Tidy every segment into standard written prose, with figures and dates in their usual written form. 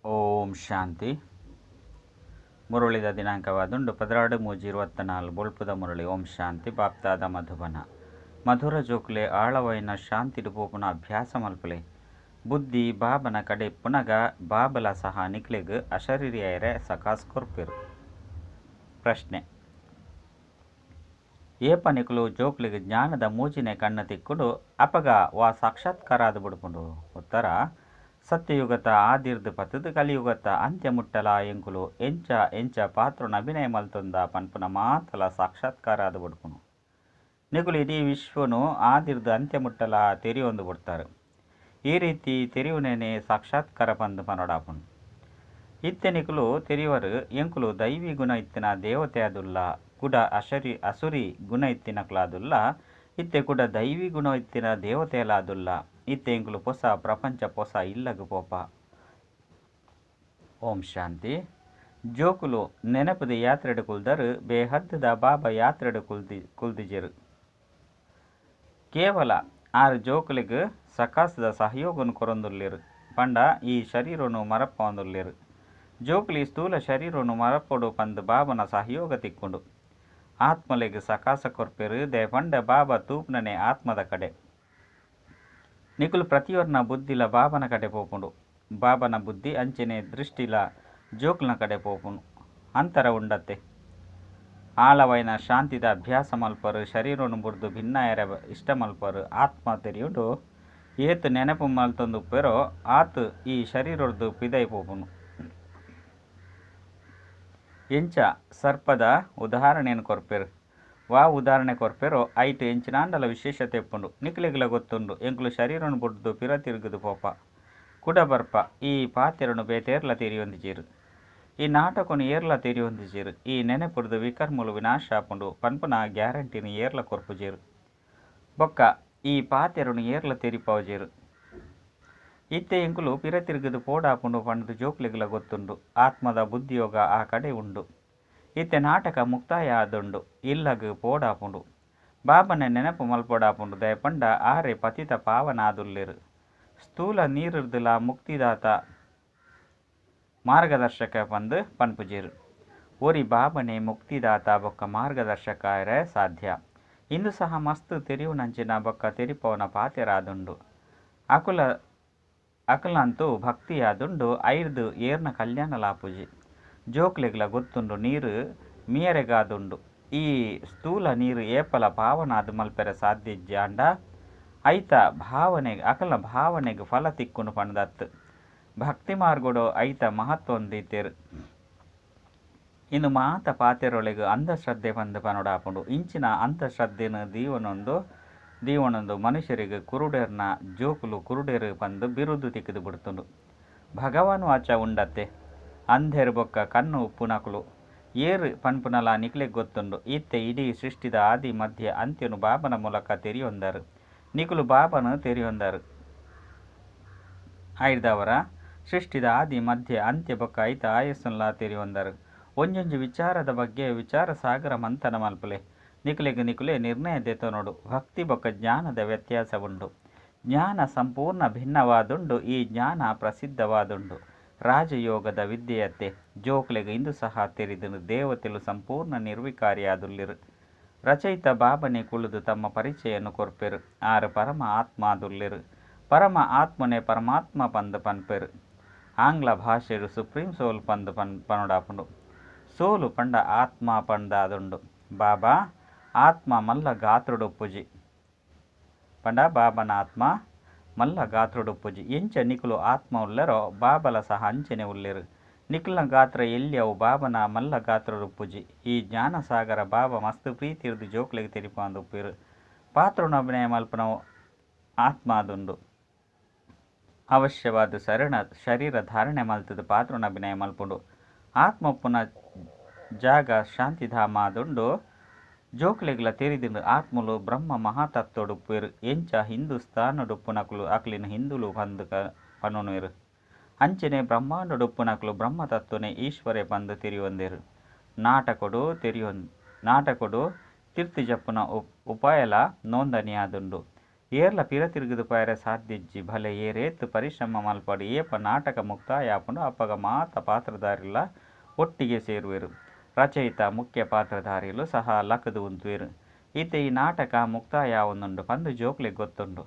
ಓಂ ಶಾಂತಿ. ಮುರಳಿದ ದಿನಾಂಕವಾದುಂಡು 12/3/24. ಬೊಳ್ಪುದ ಮುರಳಿ. ಓಂ ಶಾಂತಿ. ಬಾಪ್ತಾದ ಮಧುಬನ. ಮಧುರ ಜೋಕ್ಲೆ ಆಳವೈನ ಶಾಂತಿಡು ಪೋಪುನ ಅಭ್ಯಾಸ ಮಲ್ಪಲೆ. ಬುದ್ಧಿ ಬಾಬನ ಕಡೆ ಪುನಗ ಬಾಬಲ ಸಹ ನಿಕ್ಲೆಗ್ ಅಶರೀರಿಯರೆ ಸಕಾಸ್ ಕೊರ್ಪೆರು. ಪ್ರಶ್ನೆ: ಏಪ ನಿಕುಲು ಜೋಕ್ಲೆಗ್ ಜ್ಞಾನದ ಮೂಜಿನೆ ಕಣ್ಣು ತಿಕ್ಕುಂಡು ಅಪಗ ವಾ ಸಾಕ್ಷಾತ್ಕಾರ ಆದ್ ಬುಡ್ಪುಂಡು? ಉತ್ತರ: ಸತ್ಯಯುಗತ ಆದಿರ್ದ್ ಪತ್ತುದು ಕಲಿಯುಗತ ಅಂತ್ಯ ಮುಟ್ಟಲ ಎಂಕುಲು ಎಂಚ ಎಂಚ ಪಾತ್ರನ ಅಭಿನಯ ಮಲ್ತೊಂದ ಪನ್ಪುನ ಮಾತಲ ಸಾಕ್ಷಾತ್ಕಾರ ಆದ್ ಬುಡ್ಪುಂಡು. ನಿಕುಲು ಇಡೀ ವಿಶ್ವನು ಆದಿರ್ದ್ ಅಂತ್ಯ ಮುಟ್ಟಲ ತೆರಿಯೊಂದು ಬುಡ್ತಾರೆ. ಈ ರೀತಿ ತೆರಿಯುನೇನೆ ಸಾಕ್ಷಾತ್ಕಾರ ಪಂದ್ ಪನೊಡಾಪುಂಡು. ಇತ್ತೆ ನಿಕುಲು ತೆರಿಯುವರು ಎಂಕುಲು ದೈವಿ ಗುಣ ಇತ್ತಿನ ದೇವತೆ ಆದುಲ್ಲ, ಕುಡ ಅಶರಿ ಅಸುರಿ ಗುಣ ಇತ್ತಿನಕುಲಾದುಲ್ಲ. ಇತ್ತೆ ಕುಡ ದೈವಿ ಗುಣ ಇತ್ತಿನ ದೇವತೆಲಾದುಲ್ಲ. ಇತ್ತೆ ಎಂಕುಲು ಪೊಸ ಪ್ರಪಂಚ ಪೊಸ ಇಲ್ಲಗ್ ಪೋಪ. ಓಂ ಶಾಂತಿ. ಜೋಕುಲು ನೆನಪುದ ಯಾತ್ರೆಡ್ ಕುಲ್ದರು, ಬೇಹದ್ದುದ ಬಾಬಾ ಯಾತ್ರೆಡ್ ಕುಲ್ದಿಜೆರು. ಕೇವಲ ಆರು ಜೋಕುಲೆಗ್ ಸಕಾಸದ ಸಹಯೋಗನು ಕೊರೊಂದುಲ್ಲೆರು. ಪಂಡ ಈ ಶರೀರನು ಮರಪವೊಂದುಲ್ಲೆರು. ಜೋಕುಲು ಈ ಸ್ಥೂಲ ಶರೀರನು ಮರಪೊಡು ಪಂದ್ ಬಾಬನ ಸಹಯೋಗ ತಿಕ್ಕುಂಡು. ಆತ್ಮಲೆಗ್ ಸಕಾಸ ಕೊರ್ಪೆರು. ದಾಯೆ ಪಂಡ ಬಾಬಾ ತೂಪುನನೆ ಆತ್ಮದ ಕಡೆ. ನಿಕುಲು ಪ್ರತಿಯೊರ್ನ ಬುದ್ಧಿಲ ಬಾಬನ ಕಡೆ ಪೋಪುಂಡು. ಬಾಬನ ಬುದ್ಧಿ ಅಂಚನೆ ದೃಷ್ಟಿಲ ಜೋಕುಲ್ನ ಕಡೆ ಪೋಪುಂಡು. ಅಂತರ ಉಂಡತ್ತೆ. ಆಳವೈನ ಶಾಂತಿದ ಅಭ್ಯಾಸ ಮಲ್ಪರು, ಶರೀರನು ಬುಡ್ದು ಭಿನ್ನಾಯರ ಇಷ್ಟ ಮಲ್ಪರು. ಆತ್ಮ ತೆರಿಯುಂಡು. ಏತ್ ನೆನಪು ಮಲ್ತೊಂದುಪ್ಪೆರೋ ಆತ್ ಈ ಶರೀರೊರ್ದು ಪಿದೈ ಪೋಪುಂಡು. ಎಂಚ ಸರ್ಪದ ಉದಾಹರಣೆಯನ್ನು ಕೊರ್ಪೆರು, ವಾ ಉದಾಹರಣೆ ಕೊರ್ಪೆರೋ ಐಟ್ ಎಂಚಿನಾಂಡಲ ವಿಶೇಷತೆ ಇಪ್ಪುಂಡು. ನಿಕ್ಲೆಗ್ಲ ಗೊತ್ತುಂಡು ಎಂಕುಲು ಶರೀರನು ಬುಡ್ದು ಪಿರ ತಿರುಗುದು ಪೋಪ ಕುಡ ಬರ್ಪ. ಈ ಪಾತೆರನು ಬೇತೇರ್ಲ ತೆರಿಯೊಂದಿಜೆರು. ಈ ನಾಟಕನು ಏರ್ಲ ತೆರಿಯೊಂದಿಜೆರು. ಈ ನೆನಪುರ್ದು ವಿಕರ್ಮಲು ವಿನಾಶ ಆಪುಂಡು ಪನ್ಪುನ ಗ್ಯಾರಂಟಿನ ಏರ್ಲ ಕೊರ್ಪುಜೆರು. ಬೊಕ್ಕ ಈ ಪಾತೆರನು ಏರ್ಲ ತೆರಿಪಾವುಜೆರು. ಇತ್ತೆ ಎಂಕುಲು ಪಿರ ತಿರುಗುದು ಪೋಡಾಪುಂಡು ಪಂಡುದು ಜೋಕ್ಲೆಗ್ಲ ಗೊತ್ತುಂಡು. ಆತ್ಮದ ಬುದ್ಧಿಯೋಗ ಆ ಕಡೆ ಉಂಡು. ಇತ್ತೆ ನಾಟಕ ಮುಕ್ತಾಯ ಆದುಂಡು. ಇಲ್ಲಗ್ ಪೋಡಾಪುಂಡು. ಬಾಬನ ನೆನಪು ಮಲ್ಪೊಡಾಪುಂಡು. ದಾಯೆ ಪಂಡ ಆರೆ ಪತಿತ ಪಾವನ ಆದುಲ್ಲೆರು. ಸ್ಥೂಲ ನೀರುರ್ದುಲಾ ಮುಕ್ತಿದಾತ ಮಾರ್ಗದರ್ಶಕ ಪಂದ್ ಪನ್ಪುಜೆರು. ಒರಿ ಬಾಬನೆ ಮುಕ್ತಿದಾತ ಬೊಕ್ಕ ಮಾರ್ಗದರ್ಶಕ ಆಯೆರೆ ಸಾಧ್ಯ. ಇಂದು ಸಹ ಮಸ್ತ್ ತೆರಿಯುನಂಚಿನ ಬೊಕ್ಕ ತೆರಿಪಾವುನ ಪಾತೆರ ಆದುಂಡು. ಅಕುಲ ಅಕಲ್ನಂತೂ ಭಕ್ತಿಯಾದುಂಡು. ಐರ್ದ್ ಏರ್ನ ಕಲ್ಯಾಣಲ ಆಪುಜಿ. ಜೋಕ್ಲೆಗ್ಲ ಗೊತ್ತುಂಡು ನೀರು ಮೀಯರೆಗಾದುಂಡು. ಈ ಸ್ಥೂಲ ನೀರು ಏಪಲ ಪಾವನಾದ್ ಮಲ್ಪೆರೆ ಸಾಧ್ಯ ಇಜ್ಜಾಂಡ ಐತ ಭಾವನೆ ಅಕಲ್ನ ಭಾವನೆಗ್ ಫಲ ತಿಕ್ಕುಂಡು ಪಂದತ್. ಭಕ್ತಿ ಮಾರ್ಗಡು ಐತ ಮಹತ್ವ ದೀತೆರು. ಇಂದು ಮಾತ ಪಾತೆರೊಳೆಗ್ ಅಂಧಶ್ರದ್ಧೆ ಪಂದ್ ಪನೊಡಾಪುಂಡು. ಇಂಚಿನ ಅಂಧಶ್ರದ್ಧೆನ್ ದೀವನೊಂದು ದೀವನೊಂದು ಮನುಷ್ಯರಿಗೆ ಕುರುಡೆರ್ನ ಜೋಕುಲು ಕುರುಡೆರು ಪಂದ್ ಬಿರುದು ತಿಕ್ಕುದು ಬಿಡ್ತುಂಡು. ಭಗವಾನ್ ವಾಚ ಉಂಡತ್ತೆ. ಅಂಧೆರ್ ಬೊಕ್ಕ ಕಣ್ಣು ಉಪ್ಪುನಕುಲು ಏರ್ ಪನ್ಪುನಲಾ ನಿಕ್ಲೆಗ್ ಗೊತ್ತುಂಡು. ಇತ್ತೆ ಇಡೀ ಸೃಷ್ಟಿದ ಆದಿ ಮಧ್ಯ ಅಂತ್ಯನು ಬಾಬನ ಮೂಲಕ ತೆರಿಯೊಂದರು. ನಿಕುಲು ಬಾಬಾನ ತೆರಿಯೊಂದರು. ಆಯ್ದವರ ಸೃಷ್ಟಿದ ಆದಿ ಮಧ್ಯ ಅಂತ್ಯ ಬೊಕ್ಕ ಐತ ಆಯಸ್ಸುನ್ಲಾ ತೆರಿಯೊಂದರು. ಒಂಜೊಂಜಿ ವಿಚಾರದ ಬಗ್ಗೆ ವಿಚಾರ ಸಾಗರ ಮಂಥನ ಮಲ್ಪಲೆ. ನಿಕುಲೆಗ್ ನಿಕುಲೇ ನಿರ್ಣಯ ದೆತೊನೊಡು. ಭಕ್ತಿ ಬೊಕ್ಕ ಜ್ಞಾನದ ವ್ಯತ್ಯಾಸ ಉಂಡು. ಜ್ಞಾನ ಸಂಪೂರ್ಣ ಭಿನ್ನವಾದುಂಡು. ಈ ಜ್ಞಾನ ಪ್ರಸಿದ್ಧವಾದುಂಡು. ರಾಜಯೋಗದ ವಿದ್ಯೆಯತ್ತೆ. ಜೋಕ್ಲೆಗ್ ಇಂದು ಸಹ ತೆರಿದುಂಡು ದೇವತೆಲು ಸಂಪೂರ್ಣ ನಿರ್ವಿಕಾರಿಯಾದುಲ್ಲೆರು. ರಚಯಿತ ಬಾಬನೇ ಕುಳ್ಳುದು ತಮ್ಮ ಪರಿಚಯನು ಕೊರ್ಪೆರು. ಆರು ಪರಮ ಆತ್ಮ ಆದುಲ್ಲೆರು. ಪರಮ ಆತ್ಮನೇ ಪರಮಾತ್ಮ ಪಂದ್ ಪನ್ಪೆರು. ಆಂಗ್ಲ ಭಾಷೆಡ್ ಸುಪ್ರೀಂ ಸೋಲ್ ಪಂದ್ ಪನೊಡಾಪುಂಡು. ಸೋಲು ಪಂಡ ಆತ್ಮ ಪಂದಾದುಂಡು. ಬಾಬಾ ಆತ್ಮ ಮಲ್ಲ ಗಾತ್ರಡ್ ಉಪ್ಪುಜಿ. ಪಂಡ ಬಾಬನ ಆತ್ಮ ಮಲ್ಲ ಗಾತ್ರಡ್ ಉಪ್ಪುಜಿ. ಎಂಚ ನಿಕುಲು ಆತ್ಮ ಉಲ್ಲೆರೋ ಬಾಬಲ ಸಹ ಅಂಚನೆ ಉಲ್ಲೆರು. ನಿಕುಲ್ನ ಗಾತ್ರ ಎಲ್ಯವು ಬಾಬನ ಮಲ್ಲ ಗಾತ್ರಡ್ ಉಪ್ಪುಜಿ. ಈ ಜ್ಞಾನ ಸಾಗರ ಬಾಬಾ ಮಸ್ತ್ ಪ್ರೀತಿರ್ದ್ ಜೋಕ್ಲೆಗ್ ತೆರಿಪಾವೊಂದು ಉಪ್ಪುವೆರು. ಪಾತ್ರನು ಅಭಿನಯ ಮಲ್ಪುನವು ಆತ್ಮ ಆದುಂಡು. ಅವಶ್ಯವಾದ ಶರೀರ ಧಾರಣೆ ಮಲ್ತದ ಪಾತ್ರನ ಅಭಿನಯ ಮಲ್ಪುಂಡು. ಆತ್ಮ ಉಪ್ಪುನ ಜಾಗ ಶಾಂತಿಧಾಮ ಆದುಂಡು. ಜೋಕ್ಲೆಗ್ಲ ತೆರಿದುಂಡು ಆತ್ಮಲು ಬ್ರಹ್ಮ ಮಹಾತತ್ವಡ್ ಉಪ್ಪುವೆರು. ಎಂಚ ಹಿಂದೂಸ್ತಾನಡ್ ಉಪ್ಪುನಕುಲು ಅಕ್ಲೆನ್ ಹಿಂದೂಲು ಪಂದ್ ಪನೊನುವೆರು. ಅಂಚನೆ ಬ್ರಹ್ಮಾಂಡಡ್ ಉಪ್ಪುನಕುಲು ಬ್ರಹ್ಮ ತತ್ವನೇ ಈಶ್ವರೇ ಪಂದ್ ತೆರಿಯೊಂದೆರು. ನಾಟಕಡು ತೆರಿಯೊಂದು ನಾಟಕಡು ತಿರ್ತು ಜಪ್ಪುನ ಉಪಾಯಲ ನೋಂದಣಿ ಆದುಂಡು. ಏರ್ಲ ಪಿರ ತಿರುಗುದು ಪೋಯೆರೆ ಸಾಧ್ಯ ಇಜ್ಜಿ. ಭಲೆ ಏರೇತ್ ಪರಿಶ್ರಮ ಮಲ್ಪಡ್ ಏಪ ನಾಟಕ ಮುಕ್ತಾಯ ಆಪುಂಡು ಅಪಗ ಮಾತ ಪಾತ್ರಧಾರಿಲ ಒಟ್ಟಿಗೆ ಸೇರುವೆರು. ರಚಯಿತ, ಮುಖ್ಯ ಪಾತ್ರಧಾರಿಲು ಸಹ ಲಕುದು ಉಂತುವೆರು. ಇತ್ತೆ ಈ ನಾಟಕ ಮುಕ್ತಾಯ ಆವೊಂದುಂಡು ಪಂದ್ ಜೋಕ್ಲೆಗ್ ಗೊತ್ತುಂಡು.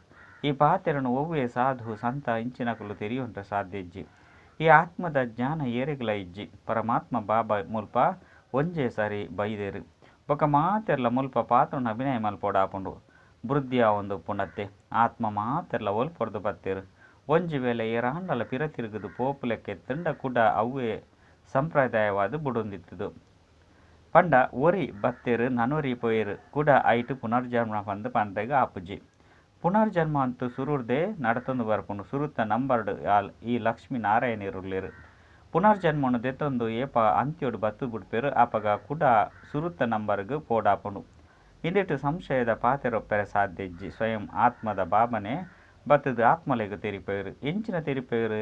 ಈ ಪಾತೆರೊನು ಒವ್ವೇ ಸಾಧು, ಸಂತ ಇಂಚಿನಕುಲು ತೆರಿಯೊನರೆ ಸಾಧ್ಯ ಇಜ್ಜಿ. ಈ ಆತ್ಮದ ಜ್ಞಾನ ಏರೆಗ್ಲಾ ಇಜ್ಜಿ. ಪರಮಾತ್ಮ ಬಾಬಾ ಮುಲ್ಪ ಒಂಜೇ ಸರಿ ಬೈದೆರ್. ಬೊಕ್ಕ ಮಾತೆರ್ಲ ಮುಲ್ಪ ಪಾತ್ರೊನು ಅಭಿನಯ ಮಲ್ಪೊಡಾಪುಂಡು. ವೃದ್ಧಿ ಆವೊಂದು ಉಪ್ಪುಂಡತ್ತೆ. ಆತ್ಮ ಮಾತೆರ್ಲ ಒಲ್ಪೊರ್ದು ಬತ್ತೆರ್. ಒಂಜಿ ವೇಳೆ ಏರಾಂಡಲ ಪಿರ ತಿರುಗುದು ಪೋಪುಲೆಕ್ಕೆತ್ತುಂಡ ಕುಡ ಅವ್ವೇ ಸಂಪ್ರದಾಯವಾದ್ ಬುಡೊಂದಿತ್ತುದು. ಪಂಡ ಒರಿ ಬತ್ತೆರ್ ನನೊರಿ ಪೋಯೆರ್ ಕುಡ ಐಟ್ ಪುನರ್ಜನ್ಮ ಪಂದ್ ಪನ್ರೆಗ್ ಆಪುಜಿ. ಪುನರ್ಜನ್ಮ ಅಂತೂ ಸುರುರ್ದೇ ನಡತೊಂದು ಬರ್ಪುಂಡು. ಸುರುತ ನಂಬರ್ಡ್ ಈ ಲಕ್ಷ್ಮೀ ನಾರಾಯಣೆರುಲ್ಲೆರ್. ಪುನರ್ಜನ್ಮನು ದೆತೊಂದು ಏಪ ಅಂತ್ಯೊಡು ಬತ್ತ್ ಬುಡ್ಪೆರ್ ಅಪಗ ಕುಡ ಸುರುತ ನಂಬರ್ಗ್ ಪೋಡಾಪುಂಡು. ಇಂದೆಟ್ ಸಂಶಯದ ಪಾತೆರೊಪ್ಪೆರೆ ಸಾಧ್ಯ ಇಜ್ಜಿ. ಸ್ವಯಂ ಆತ್ಮದ ಬಾಬನೆ ಬತ್ತುದು ಆತ್ಮಲೆಗ್ ತೆರಿಪೆರ್. ಎಂಚಿನ ತೆರಿಪೆರ್?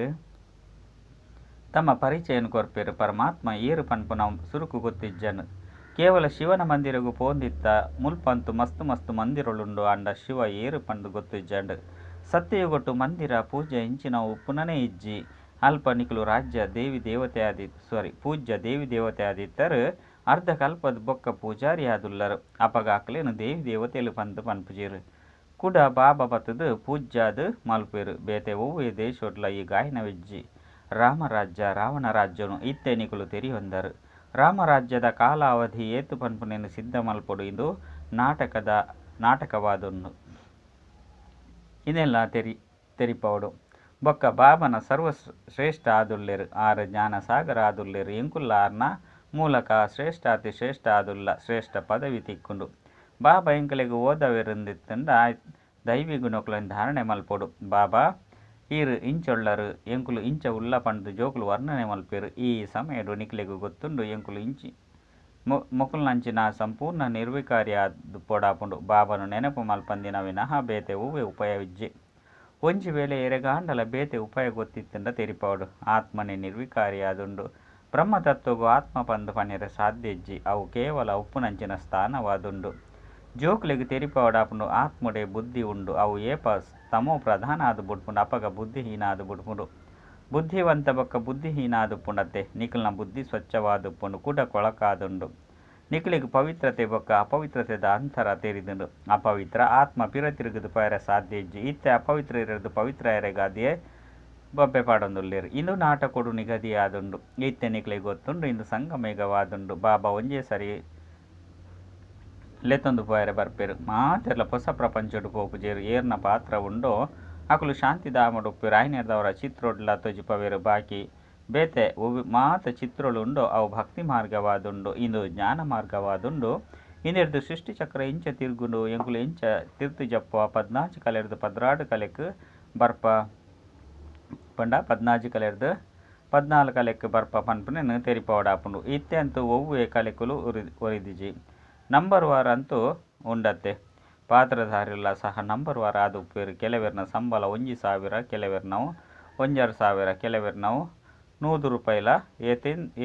ತಮ್ಮ ಪರಿಚಯನ್ ಕೊರ್ಪೆರ್. ಪರಮಾತ್ಮ ಏರ್ ಪನ್ಪುನವು ಸುರುಕು ಗೊತ್ತಿಜ್ಜಂಡ್. ಕೇವಲ ಶಿವನ ಮಂದಿರಗ್ ಪೋವೊಂದಿತ್ತ. ಮುಲ್ಪ ಅಂತೂ ಮಸ್ತ್ ಮಸ್ತ್ ಮಂದಿರೊಲುಂಡು ಆಂಡ ಶಿವ ಏರ್ ಪಂದ್ ಗೊತ್ತಿಜ್ಜಂಡ್. ಸತ್ಯಯುಗಟ್ ಮಂದಿರ, ಪೂಜೆ ಇಂಚಿನವು ಉಪ್ಪುನನೇ ಇಜ್ಜಿ. ಅಲ್ಪ ನಿಕುಲು ರಾಜ್ಯ ದೇವಿ ದೇವತೆ ಪೂಜ್ಯ ದೇವಿ ದೇವತೆ ಆದಿತ್ತರ್ ಅರ್ಧಕಲ್ಪದ ಬೊಕ್ಕ ಪೂಜಾರಿ ಆದುಲ್ಲರ್. ಅಪಗ ಅಕ್ಲೆನ್ ದೇವಿ ದೇವತೆಲು ಪಂದ್ ಪನ್ಪುಜೆರ್. ಕುಡ ಬಾಬಾ ಬತ್ತುದು ಪೂಜ್ಯಾದ್ ಮಲ್ಪುವೆರ್. ಬೇತೆ ಒವ್ವೇ ದೇಶೊಡ್ಲಾ ಈ ಗಾಯನವಿಜ್ಜಿ. ರಾಮರಾಜ್ಯ, ರಾವಣ ರಾಜ್ಯೊನು ಇತ್ತೆ ನಿಕುಲು ತೆರಿಯೊಂದರ್. ರಾಮರಾಜ್ಯದ ಕಾಲಾವಧಿ ಏತ್ ಪನ್ಪುನೆನ್ ಸಿದ್ಧ ಮಲ್ಪೊಡು ಇಂದು ನಾಟಕದ ನಾಟಕವಾದುಂಡು. ಇಂದೆನ್ಲಾ ತೆರಿಪಾವೊಡು. ಬೊಕ್ಕ ಬಾಬಾನ ಸರ್ವ ಶ್ರೇಷ್ಠ ಆದುಲ್ಲೆರ್. ಆರ್ ಜ್ಞಾನ ಸಾಗರ ಆದುಲ್ಲೆರ್. ಎಂಕುಲ್ಲಾ ಆರ್ನ ಮೂಲಕ ಶ್ರೇಷ್ಠಾತಿ ಶ್ರೇಷ್ಠ ಆದುಲ್ಲ. ಶ್ರೇಷ್ಠ ಪದವಿ ತಿಕ್ಕುಂಡು. ಬಾಬಾ ಎಂಕಲೆಗ್ ಓದಾವೆರುಂದಿತ್ತುಂಡ ದೈವೀಗುಣಕುಲೆನ್ ಧಾರಣೆ ಮಲ್ಪೊಡು. ಬಾಬಾ ಈರ್ ಇಂಚೊಳ್ಳರ್ ಎಂಕುಲು ಇಂಚ ಉಲ್ಲ ಪಂಡ್ದ್ ಜೋಕುಲು ವರ್ಣನೆ ಮಲ್ಪುವೆರ್. ಈ ಸಮಯಡ್ ನಿಕಲೆಗ್ ಗೊತ್ತುಂಡು ಎಂಕುಲು ಇಂಚಿ ಮೊಕುಲ್ನಂಚಿನ ಸಂಪೂರ್ಣ ನಿರ್ವಿಕಾರಿ ಆದುಪ್ಪೊಡಾಪುಂಡು. ಬಾಬಾನ ನೆನಪು ಮಲ್ಪಂದಿನ ವಿನಃ ಬೇತೆ ಒವ್ವೇ ಉಪಾಯವಿಜ್ಜಿ. ಒಂಜಿ ವೇಳೆ ಎರೆಗಾಂಡಲ ಬೇತೆ ಉಪಾಯ ಗೊತ್ತಿತ್ತುಂಡ ತೆರಿಪಾವೊಡು. ಆತ್ಮನೇ ನಿರ್ವಿಕಾರಿಯಾದುಂಡು. ಬ್ರಹ್ಮತತ್ವಗ್ ಆತ್ಮ ಪಂದ್ ಪನೆರೆ ಸಾಧ್ಯ ಇಜ್ಜಿ. ಅವು ಕೇವಲ ಉಪ್ಪುನಂಚಿನ ಸ್ಥಾನವಾದುಂಡು. ಜೋಕುಲೆಗ್ ತೆರಿಪಾವೊಡಾಪುಂಡು ಆತ್ಮಡೇ ಬುದ್ಧಿ ಉಂಡು. ಅವು ಏಪ ತಮೋ ಪ್ರಧಾನ ಆದ್ ಬುಡ್ಪುಂಡು ಅಪಗ ಬುದ್ಧಿಹೀನ ಆದ್ ಬುಡ್ಪುಂಡು. ಬುದ್ಧಿವಂತ ಬೊಕ್ಕ ಬುದ್ಧಿಹೀನ ಆದುಪ್ಪುಂಡತ್ತೆ. ನಿಕಲ್ನ ಬುದ್ಧಿ ಸ್ವಚ್ಛವಾದುಪ್ಪುಂಡು ಕುಡ ಕೊಳಕಾದುಂಡು. ನಿಕಲೆಗ್ ಪವಿತ್ರತೆ ಬೊಕ್ಕ ಅಪವಿತ್ರತೆದ ಅಂತರ ತೆರಿದುಂಡು. ಅಪವಿತ್ರ ಆತ್ಮ ಪಿರ ತಿರುಗುದು ಪೋಯೆರೆ ಸಾಧ್ಯ ಇಜ್ಜಿ. ಇತ್ತೆ ಅಪವಿತ್ರರೆರ್ದ್ ಪವಿತ್ರ ಬೊಬ್ಬೆ ಪಾಡೊಂದುಲ್ಲೆರ್. ಇಂದು ನಾಟಕೊಡು ನಿಗದಿಯಾದುಂಡು. ಇತ್ತೆ ನಿಕಲೆಗ್ ಗೊತ್ತುಂಡು ಇಂದು ಸಂಗಮಯುಗವಾದುಂಡು. ಬಾಬಾ ಒಂಜೇ ಸರಿ ಲೆತೊಂದು ಪೋಯೆರೆ ಬರ್ಪೆರ್. ಮಾತೆರ್ಲ ಪೊಸ ಪ್ರಪಂಚೊಡು ಪೋಪುಜೆರ್. ಏರ್ನ ಪಾತ್ರ ಉಂಡೋ ಅಕುಲು ಶಾಂತಿಧಾಮಡ್ ಉಪ್ಪುವೆರ್. ಆಯ್ನೆರ್ದಾವರ ಚಿತ್ರೊಡ್ಲ ತೊಜಿಪವೆರ್. ಬಾಕಿ ಬೇತೆ ಮಾತ ಚಿತ್ರೊಲು ಉಂಡೋ ಅವು ಭಕ್ತಿ ಮಾರ್ಗವಾದುಂಡು. ಇಂದು ಜ್ಞಾನ ಮಾರ್ಗವಾದುಂಡು. ಇಂದೆರ್ದ್ ಸೃಷ್ಟಿ ಚಕ್ರ ಎಂಚ ತಿರುಗುಂಡು ಎಂಕುಲು ಎಂಚ ತಿರ್ತು ಜಪ್ಪುವ 14 ಕಲೆರ್ದ್ 12 ಕಲೆಕ್ ಬರ್ಪ ಪಂಡ 14 ಕಲೆರ್ದ್ 14 ಕಲೆಕ್ ಬರ್ಪ ಪನ್ಪುನೆನ್ ತೆರಿಪಾವೊಡಾಪುಂಡು. ಇತ್ತೆ ಅಂತೂ ಒವ್ವೇ ಕಲೆಕುಲು ಒರಿದಿಜಿ. ನಂಬರ್ ವಾರ್ ಅಂತೂ ಉಂಡತ್ತೆ. ಪಾತ್ರಧಾರಿಲ ಸಹ ನಂಬರ್ ವಾರ್ ಆದ್ ಉಪ್ಪುವೆರ್. ಕೆಲವೆರ್ನ ಸಂಬಳ 1000, ಕೆಲವೆರ್ನವು 1500, ಕೆಲವೆರ್ನವು 100 ರೂಪಾಯಿಲ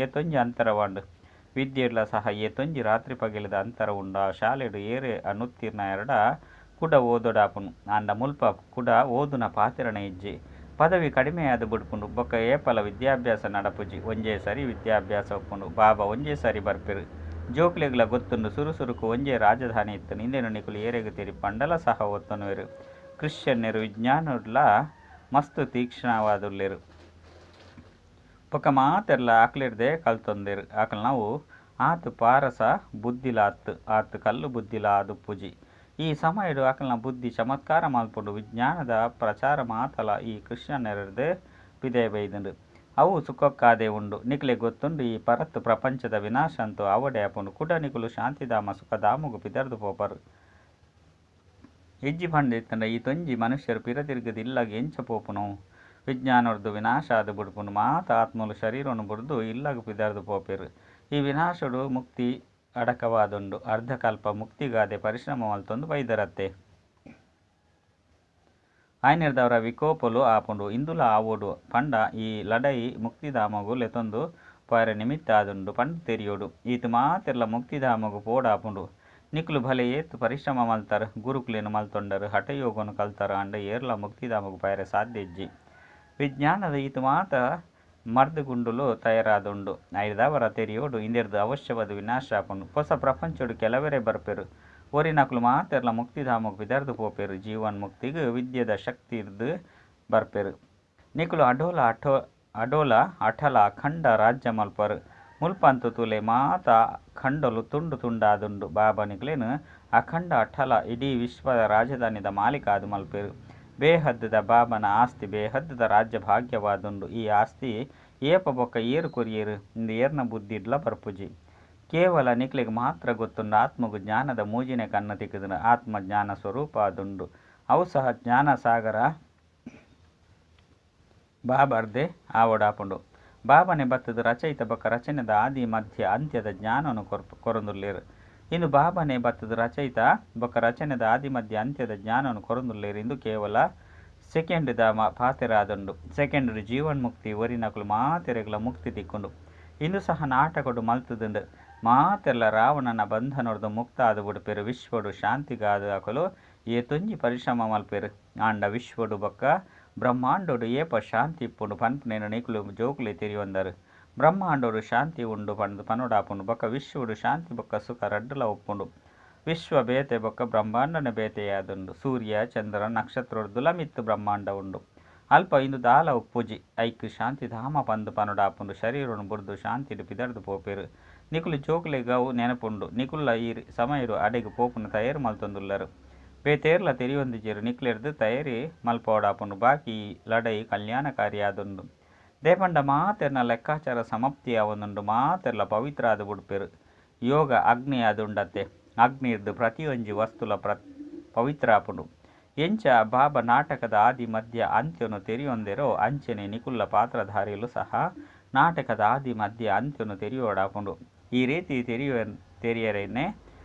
ಏತೊಂಜಿ ಅಂತರವಾಂಡ್. ವಿದ್ಯೆಡ್ಲ ಸಹ ಏತೊಂಜಿ ರಾತ್ರಿ ಪಗೆಲದ ಅಂತರ ಉಂಡು. ಆ ಶಾಲೆಡ್ ಏರೇ ಅನುತ್ತೀರ್ಣ ಕುಡ ಓದೊಡಾಪುಂಡು. ಆಂಡ ಮುಲ್ಪ ಕುಡ ಓದುನ ಪಾತೆರನೇ ಇಜ್ಜಿ. ಪದವಿ ಕಡಿಮೆಯಾದ್ ಬುಡ್ಪುಂಡು. ಬೊಕ್ಕ ಏಪಲ ವಿದ್ಯಾಭ್ಯಾಸ ನಡಪುಜಿ. ಒಂಜೇ ಸರಿ ವಿದ್ಯಾಭ್ಯಾಸ ಉಪ್ಪುಂಡು. ಬಾಬಾ ಒಂಜೇ ಸರಿ ಬರ್ಪೆರ್. ಜೋಕುಲೆಗ್ಲ ಗೊತ್ತುಂಡು ಸುರು ಸುರುಕು ಒಂಜೇ ರಾಜಧಾನಿ ಇತ್ತುಂಡು. ಇಂದೆನ್ ನಿಕುಲು ಏರೆಗ್ ತೆರಿಪಂಡಲ ಸಹ ಒತ್ತೊನುವೆರ್. ಕ್ರಿಶ್ಚಿಯನ್ನೆರ್ ವಿಜ್ಞಾನಡ್ಲ ಮಸ್ತ್ ತೀಕ್ಷ್ಣವಾದುಲ್ಲೆರ್. ಬೊಕ್ಕ ಮಾತೆರ್ಲ ಅಕ್ಲೆರ್ದೇ ಕಲ್ತೊಂದೆರ್. ಅಕಲ್ನವು ಆತ್ ಪಾರಸ ಬುದ್ಧಿಲ ಅತ್ತ್, ಆತ್ ಕಲ್ಲು ಬುದ್ಧಿಲ ಆದುಪ್ಪುಜಿ. ಈ ಸಮಯಡ್ ಅಕಲ್ನ ಬುದ್ಧಿ ಚಮತ್ಕಾರ ಮಲ್ಪುಂಡು. ವಿಜ್ಞಾನದ ಪ್ರಚಾರ ಮಾತಲ ಈ ಕ್ರಿಶ್ಚಿಯನ್ನೆರ್ದೇ ಪಿದಯಿ ಬೈದುಂಡು. ಅವು ಸುಖಕ್ಕಾದೇ ಉಂಡು. ನಿಕಲೆಗ್ ಗೊತ್ತುಂಡು ಈ ಪರತ್ ಪ್ರಪಂಚದ ವಿನಾಶ ಅಂತೂ ಆವಡೇ ಆಪುಂಡು. ಕುಡ ನಿಕುಲು ಶಾಂತಿಧಾಮ ಸುಖಧಾಮಗ್ ಪಿದರ್ದ್ ಪೋಪರ್. ಇಜ್ಜಿ ಪಂದಿತ್ತುಂಡ ಈತೊಂಜಿ ಮನುಷ್ಯರು ಪಿರ ತಿರುಗುದು ಇಲ್ಲಗ್ ಎಂಚ ಪೋಪುನು. ವಿಜ್ಞಾನೊರ್ದು ವಿನಾಶ ಆದ್ ಬುಡ್ಪುಂಡು. ಮಾತ ಆತ್ಮಲು ಶರೀರೊನು ಬುಡ್ದು ಇಲ್ಲಗ್ ಪಿದರ್ದ್ ಪೋಪೆರ್. ಈ ವಿನಾಶೊಡು ಮುಕ್ತಿ ಅಡಕವಾದುಂಡು. ಅರ್ಧಕಲ್ಪ ಮುಕ್ತಿಗಾದೆ ಪರಿಶ್ರಮ ಮಲ್ತೊಂದು ಬೈದರತ್ತೆ. ಆಯ್ನೆರ್ದಾವರ ವಿಕೋಪೊಲು ಆಪುಂಡು. ಇಂದುಲ ಆವೊಡು ಪಂಡ ಈ ಲಡಾಯಿ ಮುಕ್ತಿಧಾಮೊಗು ಲೆತೊಂದು ಪೋಯೆರೆ ನಿಮಿತ್ತ ಆದುಂಡು ಪಂದ್ ತೆರಿಯೊಡು. ಈತ್ ಮಾತೆರ್ಲ ಮುಕ್ತಿಧಾಮೊಗು ಪೋವೊಡಾಪುಂಡು. ನಿಕುಲು ಭಲೆ ಏತ್ ಪರಿಶ್ರಮ ಮಲ್ತರ್, ಗುರುಕುಲೆನ್ ಮಲ್ತೊಂಡರ್, ಹಠಯೋಗನ್ ಕಲ್ತರ್ ಆಂಡ ಏರ್ಲಾ ಮುಕ್ತಿಧಾಮಗ್ ಪೋಯೆರೆ ಸಾಧ್ಯ ಇಜ್ಜಿ. ವಿಜ್ಞಾನದ ಈತ್ ಮಾತ ಮರ್ದ್ ಗುಂಡುಲು ತಯಾರಾದುಂಡು. ಐಡ್ದಾವರ ತೆರಿಯೊಡು ಇಂದೆರ್ದ್ ಅವಶ್ಯವಾದ್ ವಿನಾಶ ಆಪುಂಡು. ಪೊಸ ಪ್ರಪಂಚೊಡು ಕೆಲವೆರೇ ಬರ್ಪೆರ್. ಒರಿನಕುಲು ಮಾತೆರ್ಲಾ ಮುಕ್ತಿಧಾಮಗ್ ಪಿದಡ್ದ್ ಪೋಪೆರ್. ಜೀವನ್ ಮುಕ್ತಿಗ್ ವಿದ್ಯೆದ ಶಕ್ತಿರ್ದ್ ಬರ್ಪೆರ್. ನಿಕುಲು ಅಡೋಲ ಅಡೋಲ ಅಟಲ ಅಖಂಡ ರಾಜ್ಯ ಮಲ್ಪುವರ್. ಮುಲ್ಪ ಅಂತೂ ತೂಲೆ ಮಾತ ಖಂಡೊಲು ತುಂಡು ತುಂಡಾದುಂಡು. ಬಾಬಾ ನಿಕುಲೆನ್ ಅಖಂಡ ಅಟಲ ಇಡೀ ವಿಶ್ವದ ರಾಜಧಾನಿದ ಮಾಲೀಕ ಆದ್ ಮಲ್ಪುವೆರ್. ಬೇಹದ್ದ್ ದ ಬಾಬಾನ ಆಸ್ತಿ ಬೇಹದ್ದ್ ದ ರಾಜ್ಯ ಭಾಗ್ಯವಾದುಂಡು. ಈ ಆಸ್ತಿ ಏಪ ಬೊಕ್ಕ ಏರ್ ಕೊರಿಯೆರ್? ಇಂದು ಏರ್ನ ಬುದ್ಧಿಡ್ಲಾ ಬರ್ಪುಜಿ. ಕೇವಲ ನಿಕುಲೆಗ್ ಮಾತ್ರ ಗೊತ್ತುಂಡು. ಆತ್ಮಗ್ ಜ್ಞಾನದ ಮೂಜಿನೇ ಕಣ್ಣು ತಿಕ್ಕುದುಂಡು. ಆತ್ಮ ಜ್ಞಾನ ಸ್ವರೂಪ ಆದುಂಡು. ಅವು ಸಹ ಜ್ಞಾನ ಸಾಗರ ಬಾಬರ್ದೆ ಆವೊಡಾಪುಂಡು. ಬಾಬನೆ ಬತ್ತುದು ರಚಯಿತ ಬೊಕ್ಕ ರಚನೆದ ಆದಿ ಮಧ್ಯ ಅಂತ್ಯದ ಜ್ಞಾನನು ಕೊರೊಂದುಲ್ಲೆರ್. ಇಂದು ಬಾಬನೆ ಬತ್ತುದು ರಚಯಿತ ಬೊಕ್ಕ ರಚನೆದ ಆದಿ ಮಧ್ಯ ಅಂತ್ಯದ ಜ್ಞಾನನು ಕೊರೊಂದುಲ್ಲೆರ್. ಇಂದು ಕೇವಲ ಸೆಕೆಂಡ್ ದ ಪಾತೆರ ಆದುಂಡು. ಸೆಕೆಂಡ್ ಜೀವನ್ ಮುಕ್ತಿ ಒರಿನಕುಲು ಮಾತೆರೆಗ್ಲ ಮುಕ್ತಿ ತಿಕ್ಕುಂಡು. ಇಂದು ಸಹ ನಾಟಕಡು ಮಲ್ತುದುಂಡು. ಮಾತೆರ್ಲ ರಾವಣನ ಬಂಧನೊರ್ದು ಮುಕ್ತ ಆದ್ ಬುಡ್ಪೆರ್. ವಿಶ್ವಡು ಶಾಂತಿಗಾದ್ ಅಕುಲು ಏತೊಂಜಿ ಪರಿಶ್ರಮ ಮಲ್ಪೆರ್. ಆಂಡ ವಿಶ್ವಡು ಬೊಕ್ಕ ಬ್ರಹ್ಮಾಂಡೊಡು ಏಪ ಶಾಂತಿ ಇಪ್ಪುಂಡು ಪನ್ಪುನೆನ್ ನಿಕುಲು ಜೋಕುಲೇ ತೆರಿಯೊಂದರ್. ಬ್ರಹ್ಮಾಂಡೊಡು ಶಾಂತಿ ಉಂಡು ಪಂದ್ ಪನೊಡಾಪುಂಡು. ಬೊಕ್ಕ ವಿಶ್ವಡು ಶಾಂತಿ ಬೊಕ್ಕ ಸುಖ ರಡ್ಡುಲ ಉಪ್ಪುಂಡು. ವಿಶ್ವ ಬೇತೆ ಬೊಕ್ಕ ಬ್ರಹ್ಮಾಂಡನೆ ಬೇತೆಯಾದುಂಡು. ಸೂರ್ಯ, ಚಂದ್ರ, ನಕ್ಷತ್ರೊರ್ದುಲ ಮಿತ್ತ್ ಬ್ರಹ್ಮಾಂಡ ಉಂಡು. ಅಲ್ಪ ಇಂದು ದಾಲ ಉಪ್ಪುಜಿ. ಐಕ್ ಶಾಂತಿಧಾಮ ಪಂದ್ ಪನೊಡಾಪುಂಡು. ಶರೀರನ್ ಬುಡ್ದು ಶಾಂತಿಡ್ ಪಿದಡ್ದ್ ಪೋಪೆರ್. ನಿಕುಲು ಜೋಕುಲೆಗ್ ಅವು ನೆನಪುಂಡು. ನಿಕುಲ್ಲ ಈ ಸಮಯಡ್ ಅಡೆಗ್ ಪೋಪುನ ತಯಾರಿ ಮಲ್ತೊಂದುಲ್ಲರ್. ಬೇತೇರ್ಲಾ ತೆರಿಯೊಂದಿಜ್ಜೆರ್. ನಿಕ್ಲೆರ್ದ್ ತಯಾರಿ ಮಲ್ಪೊಡಾಪುಂಡು. ಬಾಕಿ ಈ ಲಡಾಯಿ ಕಲ್ಯಾಣಕಾರಿ ಆದುಂಡು. ದಾಯೆ ಪಂಡ ಮಾತೆರ್ನ ಲೆಕ್ಕಾಚಾರ ಸಮಾಪ್ತಿ ಆವೊಂದುಂಡು. ಮಾತೆರ್ಲ ಪವಿತ್ರ ಆದ್ ಬುಡ್ಪೆರ್. ಯೋಗ ಅಗ್ನಿ ಆದುಂಡತ್ತೆ. ಅಗ್ನಿರ್ದ್ ಪ್ರತಿಯೊಂಜಿ ವಸ್ತುಲ ಪವಿತ್ರ ಆಪುಂಡು. ಎಂಚ ಬಾಬಾ ನಾಟಕದ ಆದಿ ಮಧ್ಯ ಅಂತ್ಯನು ತೆರಿಯೊಂದೆರೋ ಅಂಚನೆ ನಿಕುಲ್ಲ ಪಾತ್ರಧಾರಿಲು ಸಹ ನಾಟಕದ ಆದಿ ಮಧ್ಯ ಅಂತ್ಯನು ತೆರಿಯೊಡಾಪುಂಡು. ಈ ರೀತಿ ತೆರಿಯರೇನೆ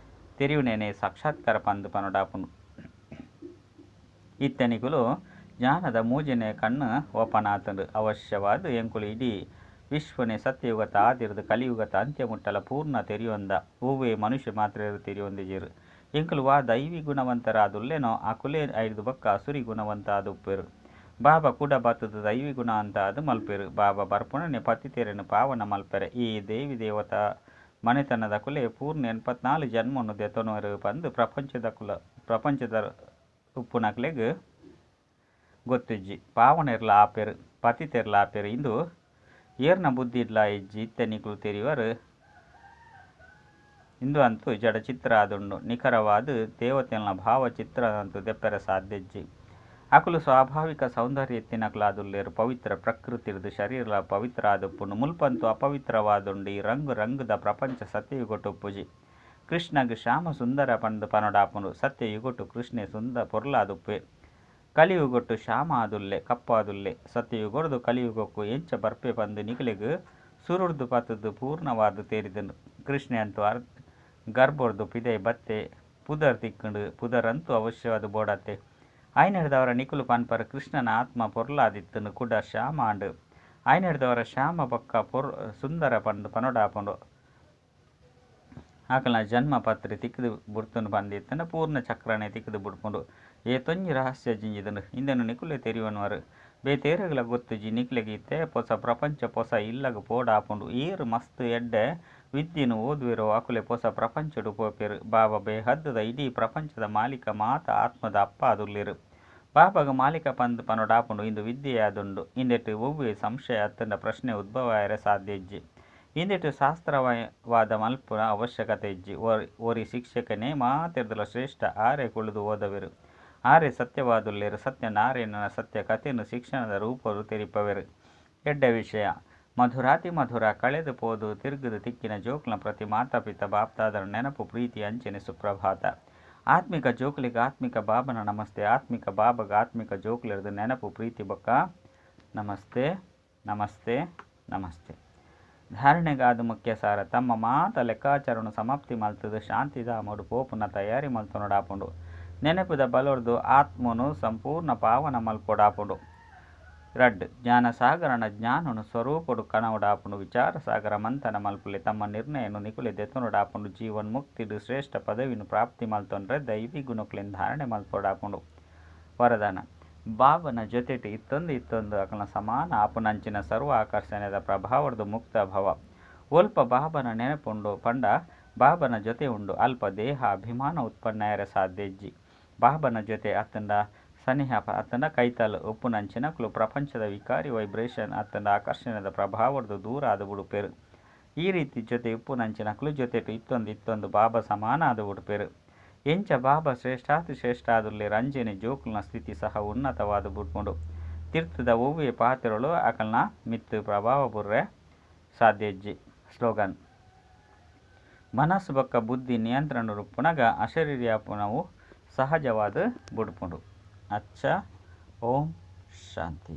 ತೆರಿಯುನೇನೆ ಸಾಕ್ಷಾತ್ಕಾರ ಪಂದ್ ಪನೊಡಾಪುಂಡು. ಇತ್ತೆ ನಿಕುಲು ಜ್ಞಾನದ ಮೂಜನೇ ಕಣ್ಣು ಓಪನ್ ಆತುಂಡು. ಅವಶ್ಯವಾದ್ ಎಂಕುಲು ಇಡೀ ವಿಶ್ವನೇ ಸತ್ಯಯುಗತ ಆದಿರ್ದ್ ಕಲಿಯುಗತ ಅಂತ್ಯ ಮುಟ್ಟಲ ಪೂರ್ಣ ತೆರಿಯೊಂದ. ಒವ್ವೇ ಮನುಷ್ಯ ಮಾತ್ರೆರ್ ತೆರಿಯೊಂದಿಜೆರ್. ಎಂಕುಲು ವಾ ದೈವಿ ಗುಣವಂತರಾದುಲ್ಲೆನೋ ಅಕುಲೇ ಐರ್ದ್ ಬೊಕ್ಕ ಅಸುರಿ ಗುಣವಂತ ಆದುಪ್ಪೆರ್. ಬಾಬಾ ಕುಡ ಬತ್ತುದು ದೈವಿ ಗುಣವಂತ ಆದ್ ಮಲ್ಪುವೆರ್. ಬಾಬಾ ಬರ್ಪುನನೇ ಪತಿತೆರೆನ್ ಪಾವನ ಮಲ್ಪೆರೆ. ಈ ದೇವಿ ದೇವತಾ ಮನೆತನದಕುಲೇ ಪೂರ್ಣ 84 ಜನ್ಮನು ದೆತೊನುವೆರ್ ಪಂದ್ ಪ್ರಪಂಚದ ಉಪ್ಪುನಕ್ಲೆಗ್ ಗೊತ್ತಿಜ್ಜಿ. ಪಾವನೆರ್ಲ ಆಪೆರ್ ಪತಿತೆರ್ಲ ಆಪೆರ್. ಇಂದು ಏರ್ನ ಬುದ್ಧಿಡ್ಲಾ ಇಜ್ಜಿ. ಇತ್ತೆ ನಿಕುಲು ತೆರಿಯುವರ್. ಇಂದು ಅಂತೂ ಜಡ ಚಿತ್ರ ಆದುಂಡು. ನಿಖರವಾದ್ ದೇವತೆಲ್ನ ಭಾವಚಿತ್ರದಂತೂ ದೆಪ್ಪೆರೆ ಸಾಧ್ಯ ಇಜ್ಜಿ. ಅಕುಲು ಸ್ವಾಭಾವಿಕ ಸೌಂದರ್ಯ ಇತ್ತಿನಕುಲಾದುಲ್ಲೆರ್. ಪವಿತ್ರ ಪ್ರಕೃತಿರ್ದ್ ಶರೀರ ಪವಿತ್ರ ಆದುಪ್ಪುಂಡು. ಮುಲ್ಪಂತೂ ಅಪವಿತ್ರವಾದುಂಡು. ಈ ರಂಗು ರಂಗುದ ಪ್ರಪಂಚ ಸತ್ಯಯುಗಟ್ ಉಪ್ಪುಜಿ. ಕೃಷ್ಣಗ್ ಶ್ಯಾಮ ಸುಂದರ ಪಂದ್ ಪನೊಡಾಪುಂಡು. ಸತ್ಯಯುಗಟ್ ಕೃಷ್ಣೆ ಸುಂದರ ಪೊರ್ಲಾದುಪ್ಪುವೆ. ಕಲಿಯುಗಟ್ ಶ್ಯಾಮ ಆದುಲ್ಲೆ ಕಪ್ಪಾದುಲ್ಲೆ. ಸತ್ಯಯುಗರ್ದ್ ಕಲಿಯುಗಕ್ಕೂ ಎಂಚ ಬರ್ಪೆ ಪಂದ್ ನಿಕುಲೆಗ್ ಸುರುರ್ದು ಪತ್ತುದು ಪೂರ್ಣವಾದ್ ತೆರಿದುಂಡು. ಕೃಷ್ಣೆ ಅಂತೂ ಗರ್ಭೊರ್ದು ಪಿದಯಿ ಬತ್ತೆ ಪುದರ್ ತಿಕ್ಕುಂಡು. ಪುದರಂತೂ ಅವಶ್ಯವಾದ್ ಬೋಡತ್ತೆ. ಐನೆಡ್ದಾವರ ನಿಕುಲು ಪನ್ಪರ್ ಕೃಷ್ಣನ ಆತ್ಮ ಪೊರ್ಲಾದಿತ್ತುಂಡು ಕುಡ ಶ್ಯಾಮ ಆಂಡ್. ಐನೆಡ್ದಾವರ ಶ್ಯಾಮ ಬೊಕ್ಕ ಸುಂದರ ಪಂದ್ ಪನೊಡಾಪುಂಡು. ಅಕಲ್ನ ಜನ್ಮ ಪತ್ರಿ ತಿಕ್ಕುದು ಬುಡ್ತುಂಡು ಪಂದಿತ್ತುಂಡ ಪೂರ್ಣ ಚಕ್ರನೇ ತಿಕ್ಕುದು ಬುಡ್ಪುಂಡು. ಏತೊಂಜಿ ರಹಸ್ಯ ಜಿಂಜಿದುಂಡು. ಇಂದೆನ್ ನಿಕುಲೇ ತೆರಿಯೊನುವರ್. ಬೇತೇರೆಗ್ಲ ಗೊತ್ತುಜಿ. ನಿಕ್ಲೆಗ್ ಇತ್ತೆ ಪೊಸ ಪ್ರಪಂಚ ಪೊಸ ಇಲ್ಲಗ್ ಪೋಡಾಪುಂಡು. ಏರ್ ಮಸ್ತ್ ಎಡ್ಡೆ ವಿದ್ಯೆನ್ ಓದುವೆರೋ ಅಕುಲೇ ಪೊಸ ಪ್ರಪಂಚಡ್ ಪೋಪೆರ್. ಬಾಬಾ ಬೇಹದ್ದ್ ದ ಇಡೀ ಪ್ರಪಂಚದ ಮಾಲೀಕ ಮಾತ ಆತ್ಮದ ಅಪ್ಪ ಆದುಲ್ಲೆರ್. ಬಾಬಾಗ್ ಮಾಲೀಕ ಪಂದ್ ಪನೊಡಾಪುಂಡು. ಇಂದು ವಿದ್ಯೆಯಾದುಂಡು. ಇಂದೆಟ್ ಒವ್ವೇ ಸಂಶಯ ಅತ್ತುಂಡ ಪ್ರಶ್ನೆ ಉದ್ಭವ ಆಯೆರೆ ಸಾಧ್ಯ ಇಜ್ಜಿ. ಇಂದೆಟ್ ಶಾಸ್ತ್ರವಾದ ಮಲ್ಪುನ ಅವಶ್ಯಕತೆ ಇಜ್ಜಿ. ಒರಿ ಶಿಕ್ಷಕನೇ ಮಾತೆರ್ದಲ ಶ್ರೇಷ್ಠ. ಆರೇ ಕುಲ್ಲುದು ಓದವೆರ್. ಆರೇ ಸತ್ಯವಾದುಲ್ಲೆರ್. ಸತ್ಯನಾರಾಯಣನ ಸತ್ಯ ಕಥೆನ್ ಶಿಕ್ಷಣದ ರೂಪಡ್ ತೆರಿಪಾವೆರ್. ಎಡ್ಡೆ ವಿಷಯ. ಮಧುರಾತಿ ಮಧುರ ಕಳೆದು ಪೋದು ತಿರುಗುದು ತಿಕ್ಕಿನ ಜೋಕುಲ್ನ ಪ್ರತಿ ಮಾತಾ ಪಿತ ಬಾಪ್ದಾದನ ನೆನಪು ಪ್ರೀತಿ ಅಂಚನೆ ಸುಪ್ರಭಾತ. ಆತ್ಮಿಕ ಜೋಕುಲೆಗ್ ಆತ್ಮಿಕ ಬಾಬನ ನಮಸ್ತೆ. ಆತ್ಮಿಕ ಬಾಬಗ ಆತ್ಮಿಕ ಜೋಕುಲೆರ್ದ್ ನೆನಪು ಪ್ರೀತಿ ಬೊಕ್ಕ ನಮಸ್ತೆ ನಮಸ್ತೆ ನಮಸ್ತೆ. ಧಾರಣೆಗಾದ ಮುಖ್ಯ ಸಾರ ತಮ್ಮ ಮಾತ ಲೆಕ್ಕಾಚಾರನು ಸಮಾಪ್ತಿ ಮಲ್ತುದು ಶಾಂತಿಧಾಮಡ್ ಪೋಪುನ ತಯಾರಿ ಮಲ್ತೊನೊಡಾಪುಂಡು. ನೆನಪುದ ಬಲೊರ್ದು ಆತ್ಮನು ಸಂಪೂರ್ಣ ಪಾವನ ಮಲ್ಪೊಡಾಪುಂಡು. ರಡ್ಡ್. ಜ್ಞಾನ ಸಾಗರನ ಜ್ಞಾನೊನು ಸ್ವರೂಪೊಡು ಕನವೊಡಾಪುಂಡು ವಿಚಾರ ಸಾಗರ ಮಂಥನ ಮಲ್ಪುಲೆ ತಮ್ಮ ನಿರ್ಣಯನ್ ನಿಕುಲೆ ದೆತೊನೊಡಾಪುಂಡು. ಜೀವನ್ಮುಕ್ತಿಡ್ ಶ್ರೇಷ್ಠ ಪದವಿನ್ ಪ್ರಾಪ್ತಿ ಮಲ್ತೊನರೆ ದೈವಿ ಗುಣೊಕ್ಲೆನ್ ಧಾರಣೆ ಮಲ್ಪೊಡಾಪುಂಡು. ವರದಾನ ಬಾಬನ ಜೊತೆಟ್ ಇತ್ತೊಂದು ಇತ್ತೊಂದು ಅಕಲ್ನ ಸಮಾನ ಆಪುನಂಚಿನ ಸರ್ವ ಆಕರ್ಷಣೆದ ಪ್ರಭಾವರ್ದ್ ಮುಕ್ತ ಭವ. ಒಲ್ಪ ಬಾಬನ ನೆನಪುಂಡು ಪಂಡ ಬಾಬನ ಜೊತೆ ಉಂಡು ಅಲ್ಪ ದೇಹ ಅಭಿಮಾನ ಉತ್ಪನ್ನ ಆಯೆರೆ ಸಾಧ್ಯ ಇಜ್ಜಿ. ಬಾಬನ ಜೊತೆ ಅತ್ತಂಡ ಸನಿಹ ಅತ್ತಂಡ ಕೈತಲ್ ಉಪ್ಪುನಂಚಿನಕುಲು ಪ್ರಪಂಚದ ವಿಕಾರಿ ವೈಬ್ರೇಷನ್ ಅತ್ತಂಡ ಆಕರ್ಷಣೆದ ಪ್ರಭಾವರ್ದ್ ದೂರ ಆದ್ ಬುಡುಪೆರ್. ಈ ರೀತಿ ಜೊತೆ ಉಪ್ಪುನಂಚಿನಕುಲು ಜೊತೆಟ್ ಇತ್ತೊಂದು ಇತ್ತೊಂದು ಬಾಬಾ ಸಮಾನ ಆದ್ ಬುಡುಪೆರ್. ಎಂಚ ಬಾಬಾ ಶ್ರೇಷ್ಠಾತಿ ಶ್ರೇಷ್ಠ ಆದುಲ್ಲೆರ್ ಅಂಚೆನೆ ಜೋಕುಲ್ನ ಸ್ಥಿತಿ ಸಹ ಉನ್ನತವಾದ್ ಬುಡ್ಪುಂಡು. ತಿರ್ತದ ಒವ್ವೇ ಪಾತ್ರಗಳು ಅಕಲ್ನ ಮಿತ್ತ್ ಪ್ರಭಾವ ಬೂರ್ರೆ ಸಾಧ್ಯ ಇಜ್ಜಿ. ಸ್ಲೋಗನ್: ಮನಸ್ಸು ಬೊಕ್ಕ ಬುದ್ಧಿ ನಿಯಂತ್ರಣ ಉಪ್ಪುನಗ ಅಶರೀರಿಯಾಪುನವು ಸಹಜವಾದ ಬುಡ್ಪುಂಡು. ಅಚ್ಚ, ಓಂ ಶಾಂತಿ.